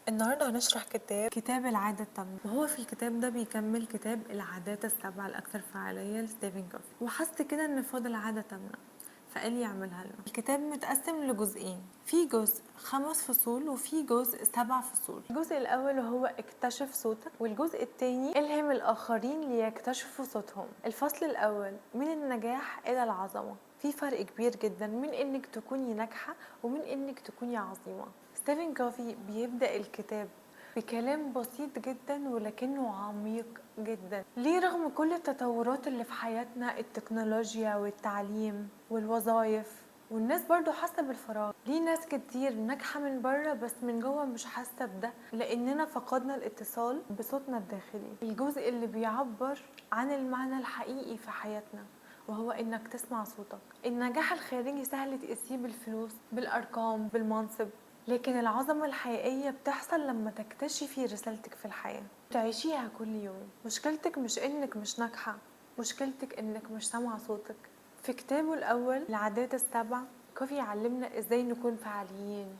النهارده هنشرح كتاب العادة الثامنة، وهو في الكتاب ده بيكمل كتاب العادات السبعة الأكثر فعالية لستيفن كوفي، وحس كده إن فاضل عادة تامنة فقال يعملها لنا. الكتاب متقسم لجزئين، في جزء 5 فصول وفي جزء 7 فصول. الجزء الأول هو اكتشف صوتك، والجزء الثاني الهم الآخرين ليكتشفوا صوتهم. الفصل الأول من النجاح إلى العظمة. في فرق كبير جدا من إنك تكوني ناجحة ومن إنك تكوني عظيمة. ستيفن كوفي بيبدأ الكتاب بكلام بسيط جدا ولكنه عميق جدا. ليه رغم كل التطورات اللي في حياتنا، التكنولوجيا والتعليم والوظائف، والناس برضو حاسة بالفراغ؟ ليه ناس كتير ناجحة من بره بس من جوه مش حاسة بده؟ لأننا فقدنا الاتصال بصوتنا الداخلي، الجزء اللي بيعبر عن المعنى الحقيقي في حياتنا، وهو إنك تسمع صوتك. النجاح الخارجي سهل تقيسيه بالفلوس، بالأرقام، بالمنصب، لكن العظمة الحقيقية بتحصل لما تكتشفي رسالتك في الحياة تعيشيها كل يوم. مشكلتك مش إنك مش ناجحة، مشكلتك إنك مش سامعة صوتك. في كتابه الأول العادات السبع، كوفي علمنا إزاي نكون فعاليين،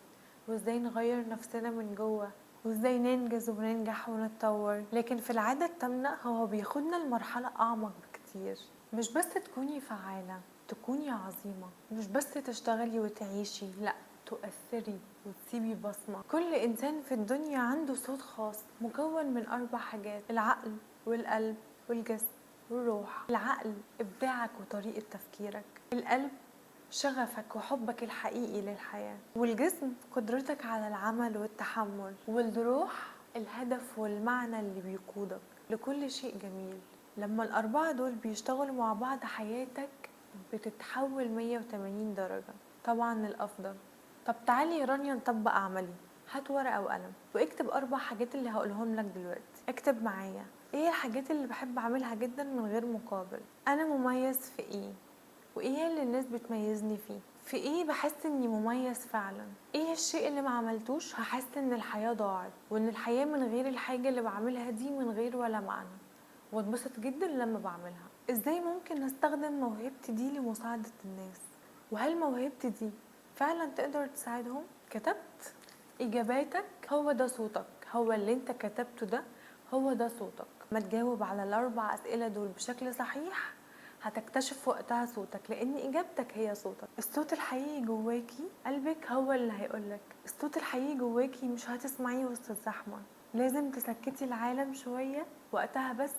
وإزاي نغير نفسنا من جوه، وإزاي ننجز وننجح ونتطور. لكن في العادة الثامنة هو بياخدنا لمرحلة أعمق بكتير. مش بس تكوني فعالة، تكوني عظيمة. مش بس تشتغلي وتعيشي، لأ، تؤثري وتسيبي بصمة. كل إنسان في الدنيا عنده صوت خاص مكون من 4 حاجات: العقل والقلب والجسم والروح. العقل إبداعك وطريقة تفكيرك، القلب شغفك وحبك الحقيقي للحياة، والجسم قدرتك على العمل والتحمل، والروح الهدف والمعنى اللي بيقودك لكل شيء جميل. لما ال4 دول بيشتغلوا مع بعض حياتك بتتحول 180 درجة، طبعا للأفضل. طب تعالي يا رانيا نطبق عملي. هات ورقة وقلم واكتب 4 حاجات اللي هقولهم لك دلوقتي. اكتب معايا ايه الحاجات اللي بحب اعملها جدا من غير مقابل، انا مميز في ايه، وايه اللي الناس بتميزني فيه، في ايه بحس اني مميز فعلا، ايه الشيء اللي ما عملتوش هحس ان الحياة ضاعت، وان الحياة من غير الحاجة اللي بعملها دي من غير ولا معنى، واتبسط جدا لما بعملها. ازاي ممكن استخدم موهبتي دي لمساعدة الناس، وهل موهبتي دي فعلا تقدر تساعدهم؟ كتبت اجاباتك، هو ده صوتك، هو اللي انت كتبته ده هو ده صوتك. ما تجاوب على ال4 اسئله دول بشكل صحيح هتكتشف وقتها صوتك، لان اجابتك هي صوتك. الصوت الحقيقي جواكي قلبك هو اللي هيقولك. الصوت الحقيقي جواكي مش هتسمعيه وسط الزحمه، لازم تسكتي العالم شويه وقتها بس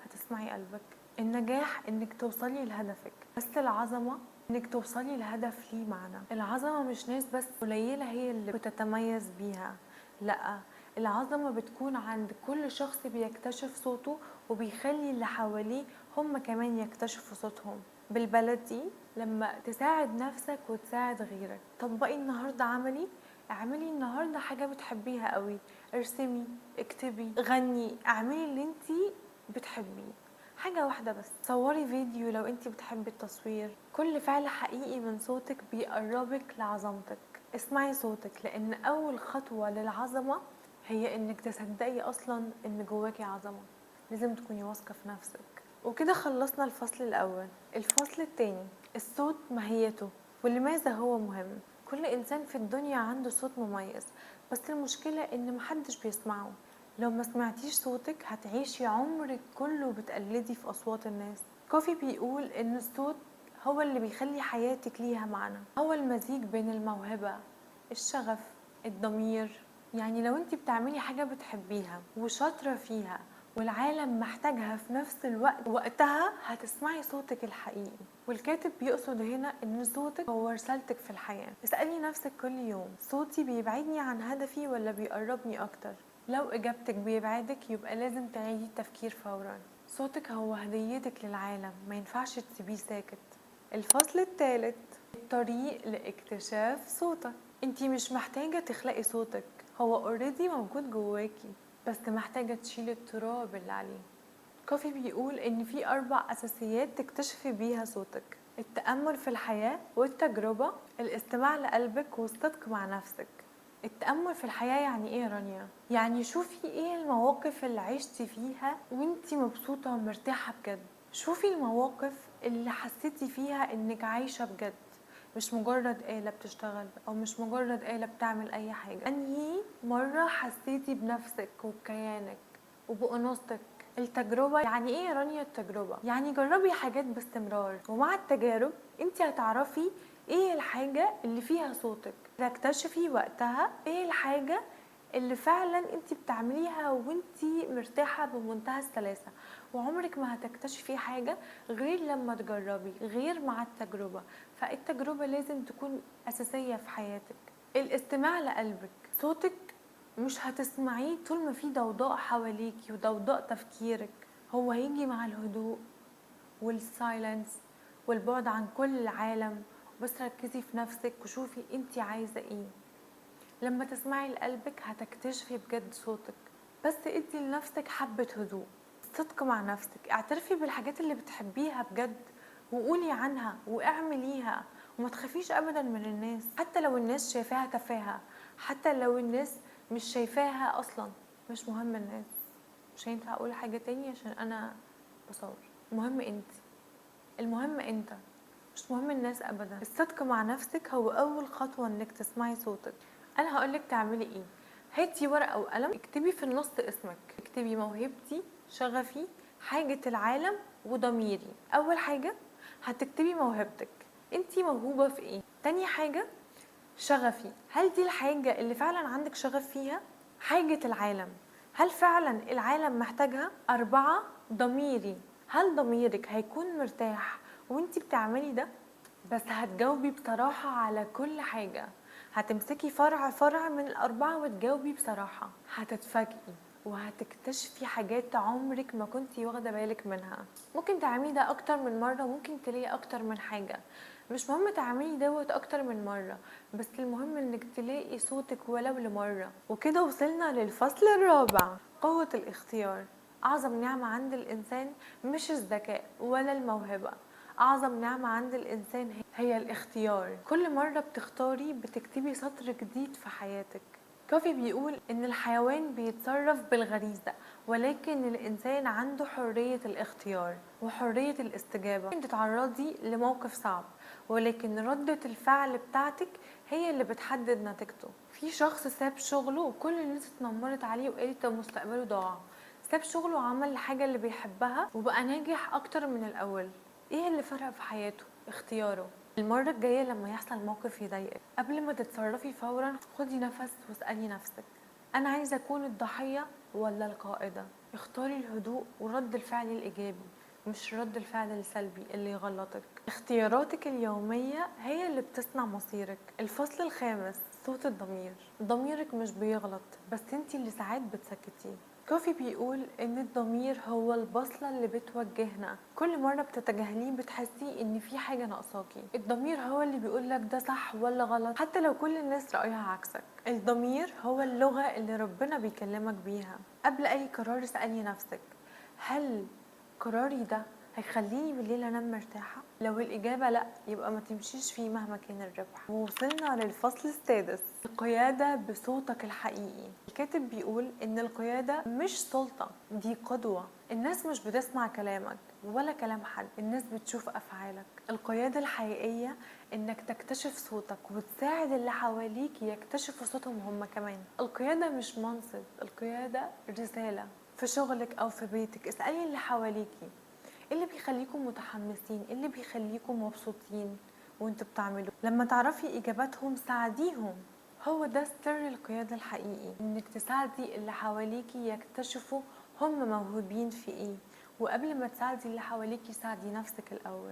هتسمعي قلبك. النجاح انك توصلي لهدفك، بس العظمه انك توصلي لهدف ليه معنى. العظمه مش ناس بس قليله هي اللي بتتميز بيها، لا، العظمه بتكون عند كل شخص بيكتشف صوته وبيخلي اللي حواليه هم كمان يكتشفوا صوتهم. بالبلدي لما تساعد نفسك وتساعد غيرك. طبقي النهارده عملي، اعملي النهارده حاجه بتحبيها قوي، ارسمي، اكتبي، غني، اعملي اللي انتي بتحبيه، حاجة واحدة بس. صوري فيديو لو انتي بتحبي التصوير. كل فعل حقيقي من صوتك بيقربك لعظمتك. اسمعي صوتك، لان اول خطوة للعظمة هي انك تصدقي اصلا ان جواكي عظمة. لازم تكوني واثقة في نفسك. وكده خلصنا الفصل الاول. الفصل التاني، الصوت ماهيته ولماذا هو مهم. كل انسان في الدنيا عنده صوت مميز، بس المشكلة ان محدش بيسمعه. لو ما سمعتيش صوتك هتعيشي عمرك كله بتقلدي في أصوات الناس. كوفي بيقول إن الصوت هو اللي بيخلي حياتك ليها معنى، هو المزيج بين الموهبة، الشغف، الضمير. يعني لو انتي بتعملي حاجة بتحبيها وشاطرة فيها والعالم محتاجها في نفس الوقت، وقتها هتسمعي صوتك الحقيقي. والكاتب بيقصد هنا ان صوتك هو رسالتك في الحياة. اسألي نفسك كل يوم، صوتي بيبعدني عن هدفي ولا بيقربني أكتر؟ لو إجابتك بيبعدك يبقى لازم تعيدي التفكير فورا. صوتك هو هديتك للعالم، ما ينفعش تسيبيه ساكت. الفصل الثالث، الطريق لاكتشاف صوتك. انتي مش محتاجة تخلقي صوتك، هو already موجود جواكي، بس محتاجة تشيلي التراب اللي عليه. كوفي بيقول إن في 4 أساسيات تكتشفي بيها صوتك: التأمل في الحياة والتجربة، الاستماع لقلبك، والصدق مع نفسك. التأمل في الحياة يعني ايه يا رانيا؟ يعني شوفي ايه المواقف اللي عشتي فيها وانتي مبسوطة ومرتاحة بجد. شوفي المواقف اللي حسيتي فيها انك عايشة بجد، مش مجرد آلة بتشتغل أو مش مجرد آلة بتعمل أي حاجة. أنهي مرة حسيتي بنفسك وبكيانك وبأنوثتك؟ التجربة. يعني ايه يا رانيا التجربة؟ يعني جربي حاجات باستمرار، ومع التجارب انت هتعرفي ايه الحاجة اللي فيها صوتك، تكتشفي وقتها ايه الحاجة اللي فعلا انت بتعمليها وانت مرتاحة بمنتهى السلاسة. وعمرك ما هتكتشفي حاجة غير لما تجربي، غير مع التجربة. فالتجربة لازم تكون أساسية في حياتك. الاستماع لقلبك، صوتك مش هتسمعيه طول ما في ضوضاء حواليكي وضوضاء تفكيرك، هو هيجي مع الهدوء وال silence والبعد عن كل العالم. بس ركزي في نفسك وشوفي انتي عايزة ايه. لما تسمعي لقلبك هتكتشفي بجد صوتك. بس ادي لنفسك حبة هدوء، صدق مع نفسك، اعترفي بالحاجات اللي بتحبيها بجد وقولي عنها واعمليها، وما تخافيش ابدا من الناس، حتى لو الناس شايفاها تفاهة، حتى لو الناس مش شايفاها اصلا، مش مهم الناس. مش هينفع اقول حاجة تاني عشان انا بصور. المهم انت، المهم انت، مش مهم الناس ابدا. الصدق مع نفسك هو اول خطوة انك تسمعي صوتك. انا هقولك تعملي ايه. هاتي ورقة وقلم، اكتبي في النص اسمك، اكتبي موهبتي، شغفي، حاجة العالم، وضميري. اول حاجة هتكتبي موهبتك، انتي موهوبة في ايه. تاني حاجة شغفي، هل دي الحاجة اللي فعلا عندك شغف فيها؟ حاجة العالم، هل فعلا العالم محتاجها؟ 4 ضميري، هل ضميرك هيكون مرتاح وانتي بتعملي ده؟ بس هتجاوبي بصراحة على كل حاجة، هتمسكي فرع فرع من ال4 وتجاوبي بصراحة. هتتفاجئي وهتكتشفي حاجات عمرك ما كنتي واخدة بالك منها. ممكن تعملي ده أكتر من مرة، ممكن تلاقي أكتر من حاجة، مش مهم تعملي دوت أكتر من مرة، بس المهم إنك تلاقي صوتك ولو لمرة. وكده وصلنا للفصل الرابع، قوة الاختيار. أعظم نعمة عند الإنسان مش الذكاء ولا الموهبة، أعظم نعمة عند الإنسان هي الاختيار. كل مرة بتختاري بتكتبي سطر جديد في حياتك. كوفي بيقول إن الحيوان بيتصرف بالغريزة، ولكن الإنسان عنده حرية الاختيار وحرية الاستجابة. ممكن تتعرضي لموقف صعب، ولكن ردة الفعل بتاعتك هي اللي بتحدد نتيجته. في شخص ساب شغله وكل الناس اتنمرت عليه وقالت ده مستقبله ضاع، ساب شغله وعمل الحاجة اللي بيحبها وبقى ناجح أكتر من الأول. إيه اللي فرق في حياته؟ اختياره. المرة الجاية لما يحصل موقف يضايقك، قبل ما تتصرفي فورا خدي نفس واسألي نفسك، أنا عايزة أكون الضحية ولا القائدة؟ اختاري الهدوء ورد الفعل الإيجابي، مش رد الفعل السلبي اللي يغلطك. اختياراتك اليومية هي اللي بتصنع مصيرك. الفصل الخامس، صوت الضمير. ضميرك مش بيغلط، بس انتي اللي ساعات بتسكتيه. كوفي بيقول ان الضمير هو البصلة اللي بتوجهنا، كل مرة بتتجاهليه بتحسي ان في حاجة ناقصاكي. الضمير هو اللي بيقولك ده صح ولا غلط، حتى لو كل الناس رأيها عكسك. الضمير هو اللغة اللي ربنا بيكلمك بيها. قبل اي قرار اسألي نفسك، هل قراري ده هيخليني بالليل انام مرتاحة؟ لو الإجابة لأ، يبقى ما تمشيش فيه مهما كان الربح. ووصلنا للفصل السادس، القيادة بصوتك الحقيقي. الكاتب بيقول إن القيادة مش سلطة، دي قدوة. الناس مش بتسمع كلامك ولا كلام حد، الناس بتشوف أفعالك. القيادة الحقيقية إنك تكتشف صوتك وتساعد اللي حواليك يكتشفوا صوتهم هم كمان. القيادة مش منصب، القيادة رسالة. في شغلك أو في بيتك اسألي اللي حواليكي، ايه اللي بيخليكم متحمسين، ايه اللي بيخليكم مبسوطين وانتوا بتعملوا. لما تعرفي اجاباتهم ساعديهم. هو ده سر القيادة الحقيقي، انك تساعدي اللي حواليكي يكتشفوا هم موهوبين في ايه. وقبل ما تساعدي اللي حواليكي ساعدي نفسك الاول.